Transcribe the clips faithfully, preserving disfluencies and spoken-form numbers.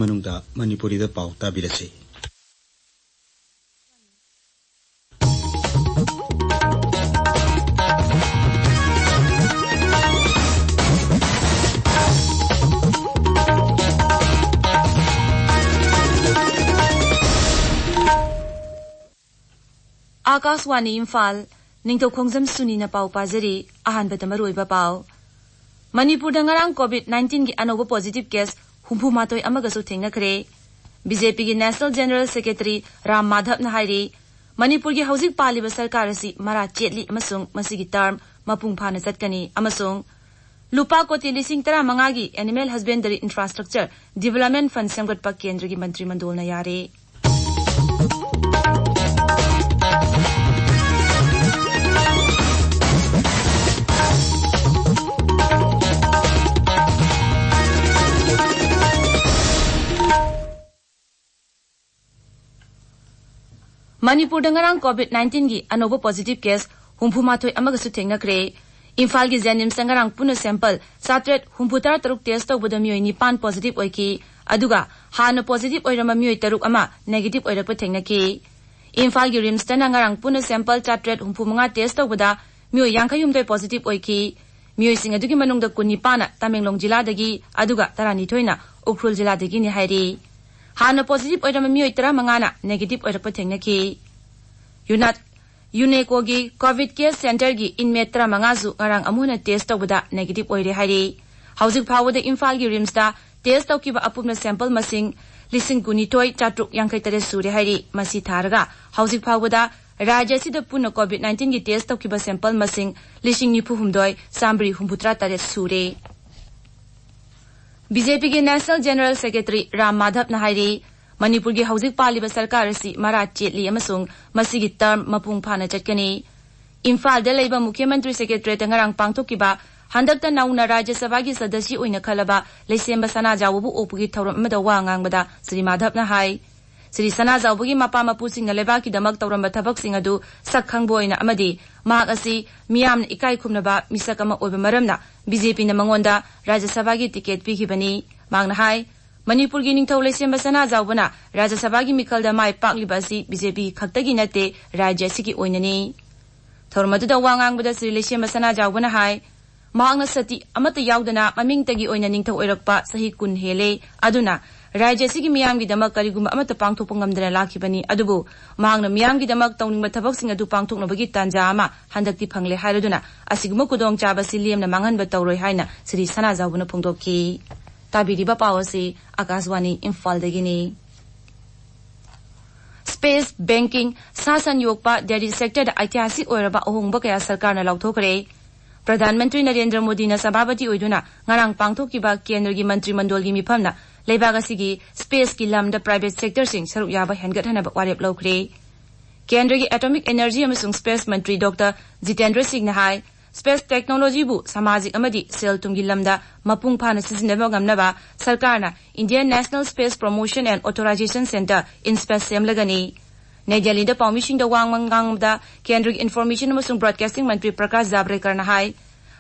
ꯃꯅꯨꯡꯗ ꯃꯅꯤꯄꯨꯔꯤꯗ ꯄꯥꯎ ꯇꯥꯕꯤꯔꯁꯤ꯫ ꯑꯥꯀꯥꯁꯋꯥꯅꯤ ꯏꯝꯐꯥꯜ, ꯅꯤꯡꯊꯧ ꯈꯣꯡꯖꯝ ꯁꯨꯅꯤꯅ ꯄꯥꯎ ꯄꯥꯖꯔꯤ꯫ ꯑꯍꯥꯟꯕꯗ ꯃꯔꯨꯑꯣꯏꯕ ꯄꯥꯎ꯫ ꯃꯅꯤꯄꯨꯔꯗ ꯉꯔꯥꯡ COVID nineteenꯒꯤ ꯑꯅꯧꯕ positive case ꯍꯨꯝꯐꯨ ꯃꯥꯊꯣꯏ ꯑꯃꯒꯁꯨ ꯊꯦꯡꯅꯈ꯭ꯔꯦ꯫ BJPꯒꯤ National General Secretary ꯔꯥꯝ ꯃꯥꯙꯕꯅ ꯍꯥꯏꯔꯤ, ꯃꯅꯤꯄꯨꯔꯒꯤ ꯍꯧꯖꯤꯛ ꯄꯥꯜꯂꯤꯕ ꯁꯔꯀꯥꯔ ꯑꯁꯤ ꯃꯔꯥ ꯆꯦꯠꯂꯤ ꯑꯃꯁꯨꯡ ꯃꯁꯤꯒꯤ term ꯃꯄꯨꯡ ꯐꯥꯅ ꯆꯠꯀꯅꯤ ꯑꯃꯁꯨꯡ ꯂꯨꯄꯥ ꯀꯣꯇꯤ ꯂꯤꯁꯤꯡ ꯇꯔꯥꯃꯉꯥꯒꯤ Animal Husbandry Infrastructure Development Fund ꯁꯦꯝꯒꯠꯄ ꯀꯦꯟꯗ꯭ꯔꯒꯤ ꯃꯟꯇ꯭ꯔꯤ ꯃꯟꯗꯣꯜꯅ ꯌꯥꯔꯦ꯫ ꯃꯅꯤꯄꯨꯔꯗ ꯉꯔꯥꯡ COVID nineteenꯒꯤ ꯑꯅꯧꯕ positive case ꯍꯨꯝꯐꯨ ꯃꯥꯊꯣꯏ ꯑꯃꯒꯁꯨ ꯊꯦꯡꯅꯈ꯭ꯔꯦ꯫ ꯏꯝꯐꯥꯜꯒꯤ JNIMSꯇ ꯉꯔꯥꯡ ꯄꯨꯟꯅ sample ꯆꯥꯇ꯭ꯔꯦꯠ ꯍꯨꯝꯐꯨ ꯇꯔꯥ ꯇꯔꯨꯛ test ꯇꯧꯕꯗ ꯃꯤꯑꯣꯏ ꯅꯤꯄꯥꯟ positive ꯑꯣꯏꯈꯤ, ꯑꯗꯨꯒ ꯍꯥꯟꯅ positive ꯑꯣꯏꯔꯝꯕ ꯃꯤꯑꯣꯏ ꯇꯔꯨꯛ ꯑꯃ negative ꯑꯣꯏꯔꯛꯄ ꯊꯦꯡꯅꯈꯤ꯫ ꯏꯝꯐꯥꯜꯒꯤ RIMSꯇꯅ ꯉꯔꯥꯡ ꯄꯨꯟꯅ sample ꯆꯥꯇ꯭ꯔꯦꯠ ꯍꯨꯝꯐꯨ ꯃꯉꯥ test ꯇꯧꯕꯗ ꯃꯤꯑꯣꯏ ꯌꯥꯡꯈꯩ ꯍꯨꯝꯗꯣꯏ positive ꯑꯣꯏꯈꯤ꯫ ꯃꯤꯑꯣꯏꯁꯤꯡ ꯑꯗꯨꯒꯤ ꯃꯅꯨꯡꯗ ꯀꯨꯟꯅꯤꯄꯥꯟꯅ ꯇꯃꯦꯡꯂꯣꯡ ꯖꯤꯂꯥꯗꯒꯤ, ꯑꯗꯨꯒ ꯇꯔꯥꯅꯤꯊꯣꯏꯅ ꯎꯈ꯭ꯔꯨꯜ ꯖꯤꯂꯥꯗꯒꯤꯅꯤ ꯍꯥꯏꯔꯤ꯫ ꯍꯥꯟꯅ positive ꯑꯣꯏꯔꯝꯕ ꯃꯤꯑꯣꯏ ꯇꯔꯥꯃꯉꯥꯅ negative ꯑꯣꯏꯔꯛꯄ ꯊꯦꯡꯅꯈꯤ꯫ ꯌꯨꯅꯥꯠ-, UNECOꯒꯤ COVID care centreꯒꯤ inmate ꯇꯔꯥꯃꯉꯥꯁꯨ ꯉꯔꯥꯡ ꯑꯃꯨꯛ ꯍꯟꯅ test ꯇꯧꯕꯗ negative ꯑꯣꯏꯔꯦ ꯍꯥꯏꯔꯤ꯫ ꯍꯧꯖꯤꯛ ꯐꯥꯎꯕꯗ ꯏꯝꯐꯥꯜꯒꯤ RIMSꯇ test ꯇꯧꯈꯤꯕ ꯑꯄꯨꯟꯕ sample ꯃꯁꯤꯡ ꯂꯤꯁꯤꯡ ꯀꯨꯟꯅꯤꯊꯣꯏ ꯆꯥꯇ꯭ꯔꯨꯛ ꯌꯥꯡꯈꯩ ꯇꯔꯦꯠ ꯁꯨꯔꯦ ꯍꯥꯏꯔꯤ꯫ ꯃꯁꯤ ꯊꯥꯔꯒ ꯍꯧꯖꯤꯛ ꯐꯥꯎꯕꯗ ꯔꯥꯖ꯭ꯌ ꯑꯁꯤꯗ ꯄꯨꯟꯅ COVID nineteenꯒꯤ test ꯇꯧꯈꯤꯕ sample ꯃꯁꯤꯡ ꯂꯤꯁꯤꯡ ꯅꯤꯐꯨ ꯍꯨꯝꯗꯣꯏ ꯆꯥꯝꯃꯔꯤ ꯍꯨꯝꯐꯨꯇꯔꯥ ꯇꯔꯦꯠ ꯁꯨꯔꯦ꯫ BJPꯒꯤ National General Secretary ꯔꯥꯝ ꯃꯥꯙꯕꯅ ꯍꯥꯏꯔꯤ, ꯃꯅꯤꯄꯨꯔꯒꯤ ꯍꯧꯖꯤꯛ ꯄꯥꯜꯂꯤꯕ ꯁꯔꯀꯥꯔ ꯑꯁꯤ ꯃꯔꯥ ꯆꯦꯠꯂꯤ ꯑꯃꯁꯨꯡ ꯃꯁꯤꯒꯤ term ꯃꯄꯨꯡ ꯐꯥꯅ ꯆꯠꯀꯅꯤ꯫ ꯏꯝꯐꯥꯜꯗ ꯂꯩꯕ ꯃꯨꯈ꯭ꯌ ꯃꯟꯇ꯭ꯔꯤ Secretariatꯇ ꯉꯔꯥꯡ ꯄꯥꯡꯊꯣꯛꯈꯤꯕ ꯍꯟꯗꯛꯇ ꯅꯧꯅ ꯔꯥꯖ꯭ꯌ ꯁꯚꯥꯒꯤ ꯁꯗꯁ꯭ꯌ ꯑꯣꯏꯅ ꯈꯜꯂꯕ ꯂꯩꯁꯦꯝꯕ ꯁꯅꯥꯖꯥꯎꯕꯕꯨ ꯑꯣꯛꯄꯒꯤ ꯊꯧꯔꯝ ꯑꯃꯗ ꯋꯥ ꯉꯥꯡꯕꯗ ꯁ꯭ꯔꯤ ꯃꯥꯙꯕꯅ ꯍꯥꯏ, ꯁ꯭ꯔꯤ ꯁꯅꯥꯖꯥꯎꯕꯒꯤ ꯃꯄꯥ ꯃꯄꯨꯁꯤꯡꯅ ꯂꯩꯕꯥꯛꯀꯤꯗꯃꯛ ꯇꯧꯔꯝꯕ ꯊꯕꯛꯁꯤꯡ ꯑꯗꯨ ꯁꯛ ꯈꯪꯕ ꯑꯣꯏꯅ ꯑꯃꯗꯤ ꯃꯍꯥꯛ ꯑꯁꯤ ꯃꯤꯌꯥꯝꯅ ꯏꯀꯥꯏ ꯈꯨꯝꯅꯕ ꯃꯤꯁꯛ ꯑꯃ ꯑꯣꯏꯕ ꯃꯔꯝꯅ BJPꯅ ꯃꯉꯣꯟꯗ ꯔꯥꯖ꯭ꯌ ꯁꯚꯥꯒꯤ ticket ꯄꯤꯈꯤꯕꯅꯤ꯫ ꯃꯍꯥꯛꯅ ꯍꯥꯏ, ꯃꯅꯤꯄꯨꯔꯒꯤ ꯅꯤꯡꯊꯧ ꯂꯩꯁꯦꯝꯕ ꯁꯅꯥꯖꯥꯎꯕꯅ ꯔꯥꯖ꯭ꯌ ꯁꯚꯥꯒꯤ ꯃꯤꯈꯜꯗ ꯃꯥꯏ ꯄꯥꯛꯂꯤꯕ ꯑꯁꯤ ꯕꯤ ꯖꯦ ꯄꯤ ꯈꯛꯇꯒꯤ ꯅꯠꯇꯦ, ꯔꯥꯖ꯭ꯌ ꯑꯁꯤꯒꯤ ꯑꯣꯏꯅꯅꯤ꯫ ꯊꯧꯔꯝ ꯑꯗꯨꯗ ꯋꯥ ꯉꯥꯡꯕꯗ ꯁ꯭ꯔꯤ ꯂꯩꯁꯦꯝꯕ ꯁꯅꯥꯖꯥꯎꯕꯅ ꯍꯥꯏ, ꯃꯍꯥꯛꯅ ꯁꯇꯤ ꯑꯃꯠꯇ ꯌꯥꯎꯗꯅ ꯃꯃꯤꯡꯇꯒꯤ ꯑꯣꯏꯅ ꯅꯤꯡꯊꯧ ꯑꯣꯏꯔꯛꯄ ꯆꯍꯤ ꯀꯨꯟ ꯍꯦꯜꯂꯦ꯫ ꯑꯗꯨꯅ ꯔꯥꯖ꯭ꯌ ꯑꯁꯤꯒꯤ ꯃꯤꯌꯥꯝꯒꯤꯗꯃꯛ ꯀꯔꯤꯒꯨꯝꯕ ꯑꯃꯠꯇ ꯄꯥꯡꯊꯣꯛꯄ ꯉꯝꯗꯅ ꯂꯥꯛꯈꯤꯕꯅꯤ꯫ ꯑꯗꯨꯕꯨ ꯃꯍꯥꯛꯅ ꯃꯤꯌꯥꯝꯒꯤꯗꯃꯛ ꯇꯧꯅꯤꯡꯕ ꯊꯕꯛꯁꯤꯡ ꯑꯗꯨ ꯄꯥꯡꯊꯣꯛꯅꯕꯒꯤ ꯇꯥꯟꯖꯥ ꯑꯃ ꯍꯟꯗꯛꯇꯤ ꯐꯪꯂꯦ ꯍꯥꯏꯔꯗꯨꯅ ꯑꯁꯤꯒꯨꯝꯕ ꯈꯨꯗꯣꯡꯆꯥꯕ ꯑꯁꯤ ꯂꯦꯝꯅ ꯃꯥꯡꯍꯟꯕ ꯇꯧꯔꯣꯏ ꯍꯥꯏꯅ ꯁ꯭ꯔꯤ ꯁꯅꯥꯖꯥꯎꯕꯅ ꯐꯣꯡꯗꯣꯛꯈꯤ꯫ ꯇꯥꯕꯤꯔꯤꯕ ꯄꯥꯎ ꯑꯁꯤ ꯑꯀꯥꯁꯕꯥꯅꯤ ꯏꯝꯐꯥꯜꯗꯒꯤꯅꯤ꯫ Space, banking, ꯁꯥ ꯁꯟ ꯌꯣꯛꯄ, dairy sector ꯗ ꯑꯩꯇꯤꯍꯥꯁꯤꯛ ꯑꯣꯏꯔꯕ ꯑꯍꯣꯡꯕ ꯀꯌꯥ ꯁꯔꯀꯥꯔꯅ ꯂꯥꯎꯊꯣꯛꯈ꯭ꯔꯦ꯫ ꯄ꯭ꯔꯙꯥꯟ ꯃꯟꯇ꯭ꯔꯤ ꯅꯔꯦꯟꯗ꯭ꯔ ꯃꯣꯗꯤꯅ ꯁꯚꯥꯄꯇꯤ ꯑꯣꯏꯗꯨꯅ ꯉꯔꯥꯡ ꯄꯥꯡꯊꯣꯛꯈꯤꯕ ꯀꯦꯟꯗ꯭ꯔꯒꯤ ꯃꯟꯇ꯭ꯔꯤ ꯃꯟꯗꯣꯜꯒꯤ ꯃꯤꯐꯝꯅ ꯂꯩꯕꯥꯛ ꯑꯁꯤꯒꯤ space ꯀꯤ ꯂꯝꯗ private sector ꯁꯤꯡ ꯁꯔꯨꯛ ꯌꯥꯕ ꯍꯦꯟꯒꯠꯍꯟꯅꯕ ꯋꯥꯔꯦꯞ ꯂꯧꯈ꯭ꯔꯦ꯫ ꯀꯦꯟꯗ꯭ꯔꯒꯤ Atomic Energy ꯑꯃꯁꯨꯡ Space ꯃꯟꯇ꯭ꯔꯤ ꯗꯣꯛꯇꯔ ꯖꯤꯇꯦꯟꯗ꯭ꯔ ꯁꯤꯡꯅ ꯍꯥꯏ, space technology ꯕꯨ ꯁꯃꯥꯖꯤꯛ ꯑꯃꯗꯤ ꯁꯦꯜ ꯊꯨꯝꯒꯤ ꯂꯝꯗ ꯃꯄꯨꯡ ꯐꯥꯅ ꯁꯤꯖꯤꯟꯅꯕ ꯉꯝꯅꯕ ꯁꯔꯀꯥꯔꯅ Indian National Space Promotion and Authorization Centre, INSPACE ꯁꯦꯝꯂꯒꯅꯤ꯫ ꯅꯩ ꯗꯦꯜꯂꯤꯗ ꯄꯥꯎꯃꯤꯁꯤꯡꯗ ꯋꯥ ꯉꯥꯡꯕꯗ ꯀꯦꯟꯗ꯭ꯔꯒꯤ Information ꯑꯃꯁꯨꯡ Broadcasting ꯃꯟꯇ꯭ꯔꯤ ꯄ꯭ꯔꯀꯥꯁ ꯖꯥꯕ꯭ꯔꯦꯀꯔꯅ ꯍꯥꯏ,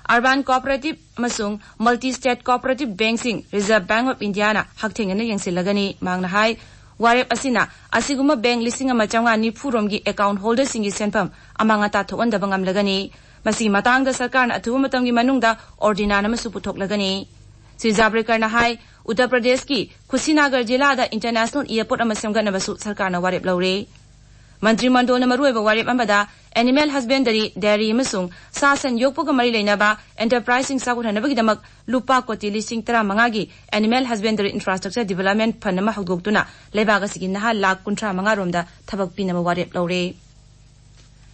urban cooperative ꯑꯃꯁꯨꯡ multi state cooperative bank ꯁꯤꯡ Reserve Bank of India ꯅ ꯍꯛꯊꯦꯡꯅꯅ ꯌꯦꯡꯁꯤꯜꯂꯒꯅꯤ꯫ ꯃꯍꯥꯛꯅ ꯍꯥꯏ, ꯋꯥꯔꯦꯞ ꯑꯁꯤꯅ ꯑꯁꯤꯒꯨꯝꯕ bank ꯂꯤꯁꯤꯡ ꯑꯃ ꯆꯥꯝꯃꯉꯥ ꯅꯤꯐꯨ ꯔꯣꯝꯒꯤ account holder ꯁꯤꯡꯒꯤ ꯁꯦꯟꯐꯝ ꯑꯃꯥꯡ ꯑꯇꯥ ꯊꯣꯛꯍꯟꯗꯕ ꯉꯝꯂꯒꯅꯤ꯫ ꯃꯁꯤꯒꯤ ꯃꯇꯥꯡꯗ ꯁꯔꯀꯥꯔꯅ ꯑꯊꯨꯕ ꯃꯇꯝꯒꯤ ꯃꯅꯨꯡꯗ ordinance ꯑꯃꯁꯨ ꯄꯨꯊꯣꯛꯂꯒꯅꯤ꯫ ꯁ꯭ꯔꯤ ꯖꯥꯕ꯭ꯔꯦꯀꯔꯅ ꯍꯥꯏ, ꯎꯠꯇꯔ ꯄ꯭ꯔꯗꯦꯁꯀꯤ ꯈꯨꯁꯤꯅꯥꯒꯔ ꯖꯤꯂꯥꯗ international airport ꯑꯃ ꯁꯦꯝꯒꯠꯅꯕꯁꯨ ꯁꯔꯀꯥꯔꯅ ꯋꯥꯔꯦꯞ ꯂꯧꯔꯦ꯫ ꯃꯟꯇ꯭ꯔꯤ ꯃꯟꯗꯣꯜꯅ ꯃꯔꯨꯑꯣꯏꯕ ꯋꯥꯔꯦꯞ ꯑꯃꯗ animal husbandry, dairy ꯑꯃꯁꯨꯡ ꯁꯥ ꯁꯟ ꯌꯣꯛꯄꯒ ꯃꯔꯤ ꯂꯩꯅꯕ enterprise ꯁꯤꯡ ꯆꯥꯎꯈꯠꯍꯟꯅꯕꯒꯤꯗꯃꯛ ꯂꯨꯄꯥ ꯀꯣꯇꯤ ꯂꯤꯁꯤꯡ ꯇꯔꯥꯃꯉꯥꯒꯤ Animal Husbandry Infrastructure Development Fund ꯑꯃ ꯍꯧꯗꯣꯛꯇꯨꯅ ꯂꯩꯕꯥꯛ ꯑꯁꯤꯒꯤ ꯅꯍꯥ ꯂꯥꯈ ꯀꯨꯟꯊ꯭ꯔꯥ ꯃꯉꯥ ꯔꯣꯝꯗ ꯊꯕꯛ ꯄꯤꯅꯕ ꯋꯥꯔꯦꯞ ꯂꯧꯔꯦ꯫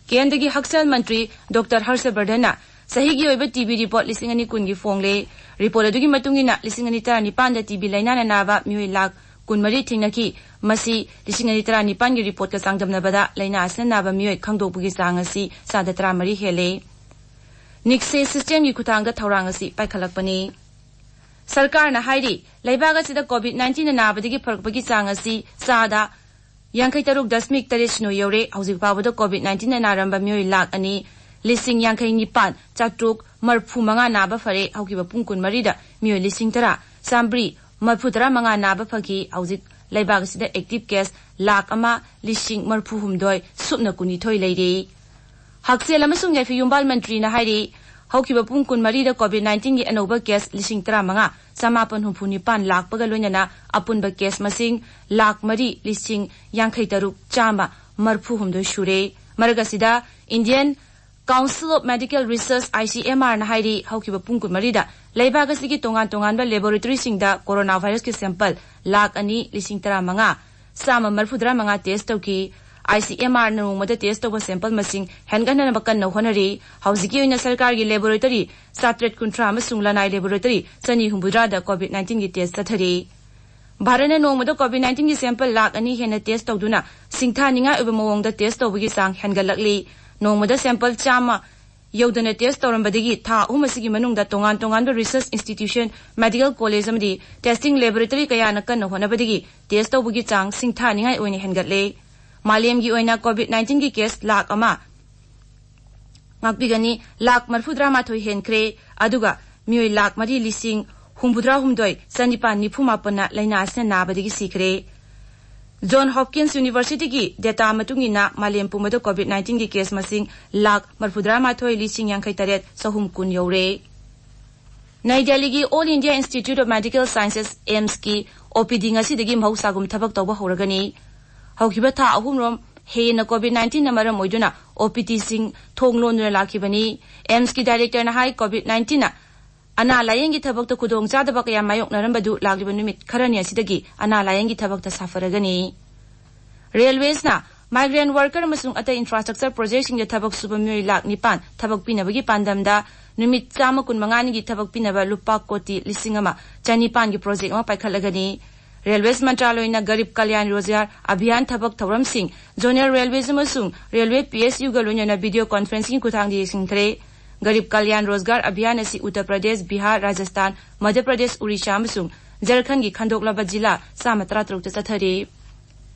ꯀꯦꯟꯗ꯭ꯔꯒꯤ ꯍꯛꯁꯦꯜ ꯃꯟꯇ꯭ꯔꯤ ꯗꯣꯛꯇꯔ ꯍꯔꯁ ꯕꯔꯙꯟꯅ ꯆꯍꯤꯒꯤ ꯑꯣꯏꯕ ꯇꯤ ꯕꯤ report ꯂꯤꯁꯤꯡ ꯑꯅꯤ ꯀꯨꯟꯒꯤ ꯐꯣꯡꯂꯦ꯫ Report ꯑꯗꯨꯒꯤ ꯃꯇꯨꯡ ꯏꯟꯅ ꯂꯤꯁꯤꯡ ꯑꯅꯤ ꯇꯔꯥꯅꯤꯄꯥꯟꯗ ꯇꯤ ꯕꯤ ꯂꯥꯏꯅꯥꯅ ꯅꯥꯕ ꯃꯤꯑꯣꯏ ꯂꯥꯈ ꯀꯨꯟꯃꯔꯤ ꯊꯦꯡꯅꯈꯤ꯫ ꯃꯁꯤ ꯂꯤꯁꯤꯡ ꯑꯅꯤ ꯇꯔꯥꯅꯤꯄꯥꯟꯒꯤ report ꯀ ꯆꯥꯡꯗꯝꯅꯕꯗ ꯂꯥꯏꯅꯥ ꯑꯁꯤꯅ ꯅꯥꯕ ꯃꯤꯑꯣꯏ ꯈꯪꯗꯣꯛꯄꯒꯤ ꯆꯥꯡ ꯑꯁꯤ ꯆꯥꯗ ꯇꯔꯥꯃꯔꯤ ꯍꯦꯜꯂꯦ꯫ ꯅꯤꯛꯁꯦ system ꯒꯤ ꯈꯨꯠꯊꯥꯡꯗ ꯊꯧꯔꯥꯡ ꯑꯁꯤ ꯄꯥꯏꯈꯠꯂꯛꯄꯅꯤ꯫ ꯁꯔꯀꯥꯔꯅ ꯍꯥꯏꯔꯤ, ꯂꯩꯕꯥꯛ ꯑꯁꯤꯗ COVID nineteen ꯅ ꯅꯥꯕꯗꯒꯤ ꯐꯔꯛꯄꯒꯤ ꯆꯥꯡ ꯑꯁꯤ ꯆꯥꯗ ꯌꯥꯡꯈꯩ ꯇꯔꯨꯛ ꯗꯁꯃꯤꯛ ꯇꯔꯦꯠ ꯁꯤꯅꯣ ꯌꯧꯔꯦ꯫ ꯍꯧꯖꯤꯛ ꯐꯥꯎꯕꯗ COVID nineteen ꯅ ꯅꯥꯔꯝꯕ ꯃꯤꯑꯣꯏ ꯂꯥꯈ ꯑꯅꯤ ꯂꯤꯁꯤꯡ ꯌꯥꯡꯈꯩ ꯅꯤꯄꯥꯟ ꯆꯥꯇ꯭ꯔꯨꯛ ꯃꯔꯐꯨ ꯃꯉꯥ ꯅꯥꯕ ꯐꯔꯦ꯫ ꯍꯧꯈꯤꯕ ꯄꯨꯡ ꯀꯨꯟꯃꯔꯤꯗ ꯃꯤꯑꯣꯏ ꯂꯤꯁꯤꯡ ꯇꯔꯥ ꯆꯥꯝꯃꯔꯤ ꯃꯔꯤꯐꯨꯇꯔꯥ ꯃꯉꯥ ꯅꯥꯕ ꯐꯈꯤ꯫ ꯍꯧꯖꯤꯛ ꯂꯩꯕꯥꯛ ꯑꯁꯤꯗ active case ꯂꯥꯈ ꯑꯃ ꯂꯤꯁꯤꯡ ꯃꯔꯤꯐꯨ ꯍꯨꯝꯗꯣꯏ ꯁꯨꯞꯅ ꯀꯨꯟꯅꯤꯊꯣꯏ ꯂꯩꯔꯤ꯫ ꯍꯛꯁꯦꯜ ꯑꯃꯁꯨꯡ ꯌꯥꯏꯐ ꯌꯨꯝꯕꯥꯜ ꯃꯟꯇ꯭ꯔꯤꯅ ꯍꯥꯏꯔꯤ, ꯍꯧꯈꯤꯕ ꯄꯨꯡ ꯀꯨꯟꯃꯔꯤꯗ COVID nineteen ꯒꯤ ꯑꯅꯧꯕ case ꯂꯤꯁꯤꯡ ꯇꯔꯥꯃꯉꯥ ꯆꯃꯥꯄꯟ ꯍꯨꯝꯐꯨ ꯅꯤꯄꯥꯟ ꯂꯥꯛꯄꯒ ꯂꯣꯏꯅꯅ ꯑꯄꯨꯟꯕ case ꯃꯁꯤꯡ ꯂꯥꯈ ꯃꯔꯤ ꯂꯤꯁꯤꯡ ꯌꯥꯡꯈꯩ ꯇꯔꯨꯛ ꯆꯥꯝꯃ ꯃꯔꯤꯐꯨ ꯍꯨꯝꯗꯣꯏ ꯁꯨꯔꯦ꯫ ꯃꯔꯛ ꯑꯁꯤꯗ Indian Council of Medical Research, ICMR ꯅ ꯍꯥꯏꯔꯤ, ꯍꯧꯈꯤꯕ ꯄꯨꯡ ꯀꯨꯟꯃꯔꯤꯗ ꯂꯩꯕꯥꯛ ꯑꯁꯤꯒꯤ ꯇꯣꯉꯥꯟ ꯇꯣꯉꯥꯟꯕ laboratory ꯁꯤꯡꯗ corona virus ꯀꯤ sample ꯂꯥꯈ ꯑꯅꯤ ꯂꯤꯁꯤꯡ ꯇꯔꯥꯃꯉꯥ ꯆꯥꯝꯃ ꯃꯔꯤꯐꯨꯇꯔꯥ ꯃꯉꯥ test ꯇꯧꯈꯤ꯫ ICMR ꯅ ꯅꯣꯡꯃꯗ test ꯇꯧꯕ sample ꯃꯁꯤꯡ ꯍꯦꯟꯒꯠꯅꯅꯕ ꯀꯟꯅ ꯍꯣꯠꯅꯔꯤ꯫ ꯍꯧꯖꯤꯛꯀꯤ ꯑꯣꯏꯅ ꯁꯔꯀꯥꯔꯒꯤ laboratory ꯆꯥꯇ꯭ꯔꯦꯠ ꯀꯨꯟꯊ꯭ꯔꯥ ꯑꯃꯁꯨꯡ ꯂꯅꯥꯏ laboratory ꯆꯅꯤ ꯍꯨꯝꯐꯨꯇꯔꯥꯗ COVID nineteen ꯒꯤ test ꯆꯠꯊꯔꯤ꯫ ꯚꯥꯔꯠꯅ ꯅꯣꯡꯃꯗ COVID nineteen ꯒꯤ sample ꯂꯥꯈ ꯑꯅꯤ ꯍꯦꯟꯅ test ꯇꯧꯗꯨꯅ ꯁꯤꯡꯊꯥꯅꯤꯡꯉꯥꯏ ꯑꯣꯏꯕ ꯃꯑꯣꯡꯗ test ꯇꯧꯕꯒꯤ ꯆꯥꯡ ꯍꯦꯟꯒꯠꯂꯛꯂꯤ꯫ ꯅꯣꯡꯃꯗ sample ꯆꯥꯝꯃ ꯌꯧꯗꯅ test ꯇꯧꯔꯝꯕꯗꯒꯤ ꯊꯥ ꯑꯍꯨꯝ ꯑꯁꯤꯒꯤ ꯃꯅꯨꯡꯗ ꯇꯣꯉꯥꯟ ꯇꯣꯉꯥꯟꯕ research institution, medical college ꯑꯃꯗꯤ testing laboratory ꯀꯌꯥꯅ ꯀꯟꯅ ꯍꯣꯠꯅꯕꯗꯒꯤ test ꯇꯧꯕꯒꯤ ꯆꯥꯡ ꯁꯤꯡꯊꯥꯅꯤꯡꯉꯥꯏ ꯑꯣꯏꯅ ꯍꯦꯟꯒꯠꯂꯦ꯫ ꯃꯥꯂꯦꯝꯒꯤ ꯑꯣꯏꯅ COVID nineteen ꯒꯤ case ꯂꯥꯈ ꯑꯃ ꯉꯥꯛꯄꯤꯒꯅꯤ, ꯂꯥꯈ ꯃꯔꯤꯐꯨꯇꯔꯥ ꯃꯥꯊꯣꯏ ꯍꯦꯟꯈ꯭ꯔꯦ, ꯑꯗꯨꯒ ꯃꯤꯑꯣꯏ ꯂꯥꯈ ꯃꯔꯤ ꯂꯤꯁꯤꯡ ꯍꯨꯝꯐꯨꯇꯔꯥ ꯍꯨꯝꯗꯣꯏ ꯆꯅꯤꯄꯥꯟ ꯅꯤꯐꯨ ꯃꯥꯄꯟꯅ ꯂꯥꯏꯅꯥ ꯑꯁꯤꯅ ꯅꯥꯕꯗꯒꯤ ꯁꯤꯈ꯭ꯔꯦ꯫ John Hopkins University ꯒꯤ data ꯃꯇꯨꯡ ꯏꯟꯅ ꯃꯥꯂꯦꯝ ꯄꯨꯝꯕꯗ COVID nineteen ꯒꯤ case ꯃꯁꯤꯡ ꯂꯥꯈ ꯃꯔꯤꯐꯨꯇꯔꯥ ꯃꯥꯊꯣꯏ ꯂꯤꯁꯤꯡ ꯌꯥꯡꯈꯩ ꯇꯔꯦꯠ ꯆꯍꯨꯝ ꯀꯨꯟ ꯌꯧꯔꯦ꯫ ꯅꯩ ꯗꯦꯜꯂꯤꯒꯤ All India Institute of Medical Sciences, AIIMS ꯀꯤ OPD ꯉꯁꯤꯗꯒꯤ ꯃꯍꯧꯁꯥꯒꯨꯝ ꯊꯕꯛ ꯇꯧꯕ ꯍꯧꯔꯒꯅꯤ꯫ ꯍꯧꯈꯤꯕ ꯊꯥ ꯑꯍꯨꯝꯔꯣꯝ ꯍꯦꯟꯅ COVID nineteen ꯅ ꯃꯔꯝ ꯑꯣꯏꯗꯨꯅ OPD ꯁꯤꯡ ꯊꯣꯡ ꯂꯣꯟꯗꯨꯅ ꯂꯥꯛꯈꯤꯕꯅꯤ꯫ AIIMS ꯀꯤ director ꯅ ꯍꯥꯏ, COVID nineteen ꯅ ꯑꯅꯥ ꯂꯥꯌꯦꯡꯒꯤ ꯊꯕꯛꯇ ꯈꯨꯗꯣꯡꯆꯥꯗꯕ ꯀꯌꯥ ꯃꯥꯌꯣꯛꯅꯔꯝꯕꯗꯨ ꯂꯥꯛꯂꯤꯕ ꯅꯨꯃꯤꯠ ꯈꯔꯅꯤ ꯑꯁꯤꯗꯒꯤ ꯑꯅꯥ ꯂꯥꯌꯦꯡꯒꯤ ꯊꯕꯛꯇ ꯁꯥꯐꯔꯒꯅꯤ꯫ Railways ꯅ migrant worker ꯑꯃꯁꯨꯡ ꯑꯇꯩ infrastructure project ꯁꯤꯡꯗ ꯊꯕꯛ ꯁꯨꯕ ꯃꯤꯑꯣꯏ ꯂꯥꯈ ꯅꯤꯄꯥꯟ ꯊꯕꯛ ꯄꯤꯅꯕꯒꯤ ꯄꯥꯟꯗꯝꯗ ꯅꯨꯃꯤꯠ ꯆꯥꯝꯃ ꯀꯨꯟꯃꯉꯥꯅꯤꯒꯤ ꯊꯕꯛ ꯄꯤꯅꯕ ꯂꯨꯄꯥ ꯀꯣꯇꯤ ꯂꯤꯁꯤꯡ ꯑꯃ ꯆꯅꯤꯄꯥꯟꯒꯤ project ꯑꯃ ꯄꯥꯏꯈꯠꯂꯒꯅꯤ꯫ Railways ꯃꯟꯇ꯭ꯔꯥꯂꯣꯏꯅ ꯒꯔꯤꯕ ꯀꯜꯌꯥꯟ ꯔꯣꯖꯒꯥꯔ ꯑꯚꯤꯌꯥꯟ ꯊꯕꯛ ꯊꯧꯔꯝꯁꯤꯡ Zonal Railways ꯑꯃꯁꯨꯡ Railway PSU ꯒ ꯂꯣꯏꯅꯅ video conferencing ꯒꯤ ꯈꯨꯠꯊꯥꯡꯗ ꯌꯦꯡꯁꯤꯟꯈ꯭ꯔꯦ꯫ ꯒꯔꯤꯕ ꯀꯜꯌꯥꯟ ꯔꯣꯖꯒꯥꯔ ꯑꯚꯤꯌꯥꯟ ꯑꯁꯤ ꯎꯠꯇꯔ ꯄ꯭ꯔꯗꯦꯁ, ꯕꯤꯍꯥꯔ, ꯔꯥꯖꯁꯊꯥꯟ, ꯃꯙ꯭ꯌ ꯄ꯭ꯔꯗꯦꯁ, ꯎꯔꯤꯁꯥ ꯑꯃꯁꯨꯡ ꯖꯔꯈꯟꯒꯤ ꯈꯟꯗꯣꯛꯂꯕ ꯖꯤꯂꯥ ꯆꯥꯝꯃ ꯇꯔꯥꯇꯔꯨꯛꯇ ꯆꯠꯊꯔꯤ꯫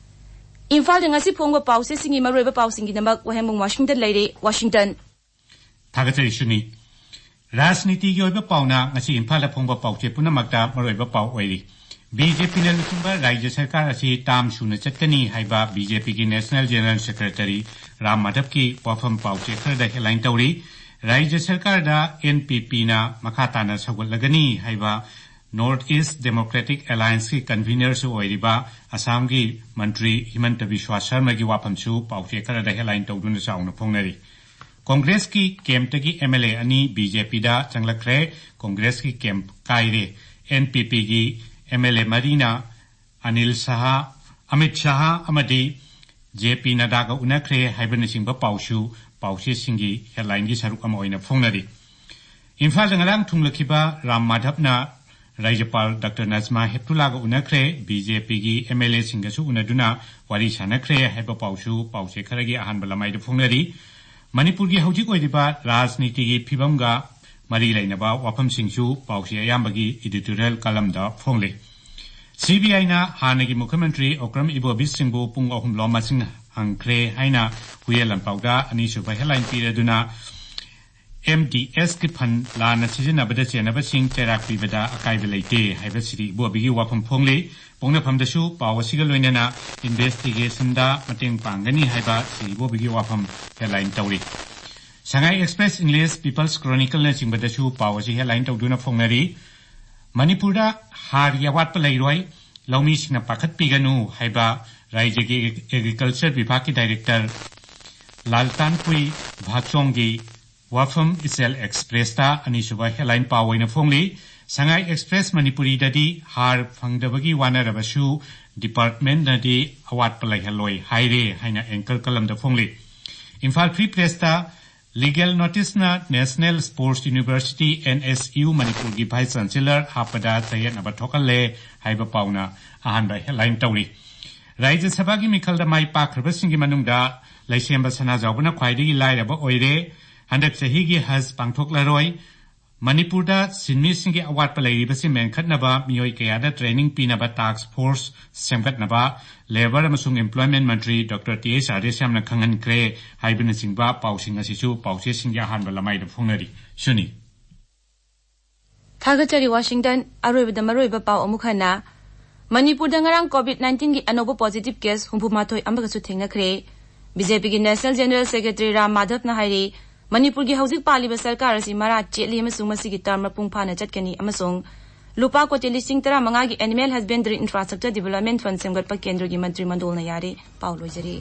ꯏꯝꯐꯥꯜꯗ ꯉꯁꯤ ꯐꯣꯡꯕ ꯄꯥꯎꯆꯦꯁꯤꯡꯒꯤ ꯃꯔꯨꯑꯣꯏꯕ ꯄꯥꯎꯁꯤꯡꯒꯤꯗꯃꯛ ꯋꯥꯍꯦꯡꯕꯝ ꯋꯥꯁꯤꯡꯇꯟ ꯂꯩꯔꯦ, ꯋꯥꯁꯤꯡꯇꯟ꯫ ꯊꯥꯒꯠꯆꯔꯤ ꯁꯨꯅꯤ꯫ ꯔꯥꯖꯅꯤꯇꯤꯒꯤ ꯑꯣꯏꯕ ꯄꯥꯎꯅ ꯉꯁꯤ ꯏꯝꯐꯥꯜꯗ ꯐꯣꯡꯕ ꯄꯥꯎꯆꯦ ꯄꯨꯝꯅꯃꯛꯇ ꯃꯔꯨꯑꯣꯏꯕ ꯄꯥꯎ ꯑꯣꯏꯔꯤ꯫ ꯕꯤ ꯖꯦ ꯄꯤꯅ ꯂꯨꯆꯤꯡꯕ ꯔꯥꯖ꯭ꯌ ꯁꯔꯀꯥꯔ ꯑꯁꯤ ꯇꯥꯝ ꯁꯨꯅ ꯆꯠꯀꯅꯤ ꯍꯥꯏꯕ ꯕꯤ ꯖꯦ ꯄꯤꯒꯤ National General Secretary ꯔꯥꯝ ꯃꯥꯙꯕꯀꯤ ꯋꯥꯐꯝ ꯄꯥꯎꯆꯦ ꯈꯔꯗ headline ꯇꯧꯔꯤ꯫ ꯔꯥꯖ꯭ꯌ ꯁꯔꯀꯥꯔꯗ ꯑꯦꯟ ꯄꯤ ꯄꯤꯅ ꯃꯈꯥ ꯇꯥꯅ ꯁꯧꯒꯠꯂꯒꯅꯤ ꯍꯥꯏꯕ North East Democratic Allianceꯀꯤ convenerꯁꯨ ꯑꯣꯏꯔꯤꯕ ꯑꯁꯥꯝꯒꯤ ꯃꯟꯇ꯭ꯔꯤ ꯍꯤꯃꯟꯇ ꯕꯤꯁ꯭ꯋꯥ ꯁꯔꯃꯒꯤ ꯋꯥꯐꯝꯁꯨ ꯄꯥꯎꯆꯦ ꯈꯔꯗ headline ꯇꯧꯗꯨꯅ ꯆꯥꯎꯅ ꯐꯣꯡꯅꯔꯤ꯫ ꯀꯣꯡꯒ꯭ꯔꯦꯁꯀꯤ campꯇꯒꯤ ꯑꯦꯝ ꯑꯦꯜ ꯑꯦ ꯑꯅꯤ ꯕꯤ ꯖꯦ ꯄꯤꯗ ꯆꯪꯂꯛꯈ꯭ꯔꯦ꯫ ꯀꯣꯡꯒ꯭ꯔꯦꯁꯀꯤ camp ꯀꯥꯏꯔꯦ꯫ ꯑꯦꯟ ꯄꯤ ꯄꯤꯒꯤ ꯑꯦꯝ ꯑꯦꯜ ꯑꯦ ꯃꯔꯤꯅ ꯑꯅꯤꯜ ꯁꯍꯥ, ꯑꯃꯤꯠ ꯁꯍꯥ ꯑꯃꯗꯤ ꯖꯦ ꯄꯤ ꯅꯗꯥꯒ ꯎꯅꯈ꯭ꯔꯦ ꯍꯥꯏꯕꯅꯆꯤꯡꯕ ꯄꯥꯎꯁꯨ ꯄꯥꯎꯆꯦꯁꯤꯡꯒꯤ headlineꯒꯤ ꯁꯔꯨꯛ ꯑꯃ ꯑꯣꯏꯅ ꯐꯣꯡꯅꯔꯤ꯫ ꯏꯝꯐꯥꯜꯗ ꯉꯔꯥꯡ ꯊꯨꯡꯂꯈꯤꯕ Ram ꯃꯥꯙꯕꯅ ꯔꯥꯖ꯭ꯌꯄꯥꯜ doctor Najma ꯍꯦꯞꯇꯨꯂꯥꯒ ꯎꯅꯈ꯭ꯔꯦ꯫ B J ꯄꯤꯒꯤ ꯑꯦꯝ ꯑꯦꯜ ꯑꯦꯁꯤꯡꯒꯁꯨ ꯎꯅꯗꯨꯅ ꯋꯥꯔꯤ ꯁꯥꯟꯅꯈ꯭ꯔꯦ ꯍꯥꯏꯕ ꯄꯥꯎꯁꯨ ꯄꯥꯎꯆꯦ ꯈꯔꯒꯤ ꯑꯍꯥꯟꯕ ꯂꯃꯥꯏꯗ ꯐꯣꯡꯅꯔꯤ꯫ ꯃꯅꯤꯄꯨꯔꯒꯤ ꯍꯧꯖꯤꯛ ꯑꯣꯏꯔꯤꯕ ꯔꯥꯖꯅꯤꯇꯤꯒꯤ ꯐꯤꯕꯝꯒ ꯃꯔꯤ ꯂꯩꯅꯕ ꯋꯥꯐꯝꯁꯤꯡꯁꯨ ꯄꯥꯎꯆꯦ ꯑꯌꯥꯝꯕꯒꯤ editorial columnꯗ ꯐꯣꯡꯂꯤ꯫ ꯁꯤ ꯕꯤ ꯑꯥꯏꯅ ꯍꯥꯟꯅꯒꯤ ꯃꯨꯈ꯭ꯌꯃꯟꯇ꯭ꯔꯤ ꯑꯣꯀ꯭ꯔꯝ ꯏꯕꯣꯕꯤꯁ ꯁꯤꯡꯕꯨ ꯄꯨꯡ ꯑꯍꯨꯝ ꯂꯣꯝ ꯃꯁꯤꯡ ꯍꯪꯈ꯭ꯔꯦ ꯍꯥꯏꯅ ꯍꯨꯏꯌꯦꯟ ꯂꯥꯟꯄꯥꯎꯗ ꯑꯅꯤꯁꯨꯕ headline ꯄꯤꯔꯗꯨꯅ ꯑꯦꯝ ꯗꯤ ꯑꯦꯁꯀꯤ fund ꯂꯥꯟꯅ ꯁꯤꯖꯤꯟꯅꯕꯗ ꯆꯦꯟꯅꯕꯁꯤꯡ ꯆꯩꯔꯥꯛ ꯄꯤꯕꯗ ꯑꯀꯥꯏꯕ ꯂꯩꯇꯦ ꯍꯥꯏꯕ ꯁꯤꯔꯤ ꯏꯕꯣꯕꯤꯒꯤ ꯋꯥꯐꯝ ꯐꯣꯡꯂꯤ꯫ ꯄꯣꯛꯅꯐꯝꯗꯁꯨ ꯄꯥꯎ ꯑꯁꯤꯒ ꯂꯣꯏꯅꯅ investigationꯗ ꯃꯇꯦꯡ ꯄꯥꯡꯒꯅꯤ ꯍꯥꯏꯕ ꯁꯤꯔꯤ ꯏꯕꯣꯕꯤꯒꯤ ꯋꯥꯐꯝ headline ꯇꯧꯔꯤ꯫ ꯁꯉꯥꯏ ꯑꯦꯛꯁꯄ꯭ꯔꯦꯁ, ꯏꯪꯂꯤꯁ ꯄꯤꯄꯜꯁ ꯀ꯭ꯔꯣꯅꯤꯀꯜꯅꯆꯤꯡꯕꯗꯁꯨ ꯄꯥꯎ ꯑꯁꯤ headline ꯇꯧꯗꯨꯅ ꯐꯣꯡꯅꯔꯤ꯫ ꯃꯅꯤꯄꯨꯔꯗ ꯍꯥꯔꯒꯤ ꯑꯋꯥꯠꯄ ꯂꯩꯔꯣꯏ, ꯂꯧꯃꯤꯁꯤꯡꯅ ꯄꯥꯈꯠꯄꯤꯒꯅꯨ ꯍꯥꯏꯕ ꯔꯥꯖ꯭ꯌꯒꯤ ꯑꯦꯒ꯭ꯔꯤꯀꯜꯆꯔ ꯕꯤꯚꯥꯒꯀꯤ ꯗꯥꯏꯔꯦꯛꯇꯔ ꯂꯥꯜꯇꯥꯟꯄꯨꯏ ꯚꯥꯛꯆꯣꯡꯒꯤ ꯋꯥꯐꯝ ꯏꯆꯦꯜ ꯑꯦꯛꯁꯄ꯭ꯔꯦꯁꯇ ꯑꯅꯤꯁꯨꯕ headline ꯄꯥꯎ ꯑꯣꯏꯅ ꯐꯣꯡꯂꯤ꯫ ꯁꯉꯥꯏ ꯑꯦꯛꯁꯄ꯭ꯔꯦꯁ ꯃꯅꯤꯄꯨꯔꯤꯗꯗꯤ ꯍꯥꯔ ꯐꯪꯗꯕꯒꯤ ꯋꯥꯅꯔꯕꯁꯨ departmentꯅꯗꯤ ꯑꯋꯥꯠꯄ ꯂꯩꯍꯜꯂꯣꯏ ꯍꯥꯏꯔꯦ ꯍꯥꯏꯅ anchor columnꯗ ꯐꯣꯡꯂꯤ꯫ ꯏꯝꯐꯥꯜ ꯐ꯭ꯔꯤ ꯄ꯭ꯔꯦꯁꯇ legal noticeꯅ National Sports University, N S U, ꯃꯅꯤꯄꯨꯔꯒꯤ vice chancellor ꯍꯥꯞꯄꯗ ꯆꯌꯦꯠꯅꯕ ꯊꯣꯛꯍꯜꯂꯦ ꯍꯥꯏꯕ ꯄꯥꯎꯅ ꯑꯍꯥꯟꯕ headline ꯇꯧꯔꯤ꯫ ꯔꯥꯖ꯭ꯌ ꯁꯚꯥꯒꯤ ꯃꯤꯈꯜꯗ ꯃꯥꯏ ꯄꯥꯛꯈ꯭ꯔꯕꯁꯤꯡꯒꯤ ꯃꯅꯨꯡꯗ ꯂꯩꯁꯦꯝꯕ ꯁꯅꯥꯖꯥꯎꯕꯅ ꯈ꯭ꯋꯥꯏꯗꯒꯤ ꯂꯥꯏꯔꯕ ꯑꯣꯏꯔꯦ꯫ ꯍꯟꯗꯛ ꯆꯍꯤꯒꯤ ꯍꯖ ꯄꯥꯡꯊꯣꯛꯂꯔꯣꯏ꯫ ꯃꯅꯤꯄꯨꯔꯗ ꯁꯤꯟꯃꯤꯁꯤꯡꯒꯤ ꯑꯋꯥꯠꯄ ꯂꯩꯔꯤꯕꯁꯤ ꯃꯦꯟꯈꯠꯅꯕ ꯃꯤꯑꯣꯏ ꯀꯌꯥꯗ training ꯄꯤꯅꯕ task force ꯁꯦꯝꯒꯠꯅꯕ Labour ꯑꯃꯁꯨꯡ Employment ꯃꯟꯇ꯭ꯔꯤ ꯗꯣꯛꯇꯔ ꯇꯤ ꯑꯩꯆ ꯑꯥꯔ ꯁ꯭ꯌꯥꯝꯅ ꯈꯪꯍꯟꯈ꯭ꯔꯦ ꯍꯥꯏꯕꯅꯆꯤꯡꯕ ꯄꯥꯎꯁꯤꯡ ꯑꯁꯤꯁꯨ ꯄꯥꯎꯆꯦꯁꯤꯡꯒꯤ ꯑꯍꯥꯟꯕ ꯂꯃꯥꯏꯗ ꯐꯣꯡꯅꯔꯤ꯫ ꯁꯨꯅꯤ꯫ ꯊꯥꯒꯠꯆꯔꯤ ꯋꯥꯁꯤꯡꯇꯟ꯫ ꯑꯔꯣꯏꯕꯗ ꯃꯔꯨꯑꯣꯏꯕ ꯄꯥꯎ ꯑꯃꯨꯛ ꯍꯟꯅ꯫ ꯃꯅꯤꯄꯨꯔꯗ ꯉꯔꯥꯡ COVID nineteen ꯒꯤ ꯑꯅꯧꯕ positive case ꯍꯨꯝꯐꯨ ꯃꯥꯊꯣꯏ ꯑꯃꯒꯁꯨ ꯊꯦꯡꯅꯈ꯭ꯔꯦ꯫ BJP ꯒꯤ National General Secretary ꯔꯥꯝ ꯃꯥꯙꯕꯅ ꯍꯥꯏꯔꯤ, ꯃꯅꯤꯄꯨꯔꯒꯤ ꯍꯧꯖꯤꯛ ꯄꯥꯜꯂꯤꯕ ꯁꯔꯀꯥꯔ ꯑꯁꯤ ꯃꯔꯥ ꯆꯦꯠꯂꯤ ꯑꯃꯁꯨꯡ ꯃꯁꯤꯒꯤ term ꯃꯄꯨꯡ ꯐꯥꯅ ꯆꯠꯀꯅꯤ ꯑꯃꯁꯨꯡ ꯂꯨꯄꯥ ꯀꯣꯇꯤ ꯂꯤꯁꯤꯡ ꯇꯔꯥꯃꯉꯥꯒꯤ Animal Husbandry Infrastructure Development Fund ꯁꯦꯝꯒꯠꯄ ꯀꯦꯟꯗ꯭ꯔꯒꯤ ꯃꯟꯇ꯭ꯔꯤ ꯃꯟꯗꯣꯜꯅ ꯌꯥꯔꯦ꯫ ꯄꯥꯎ ꯂꯣꯏꯖꯔꯦ꯫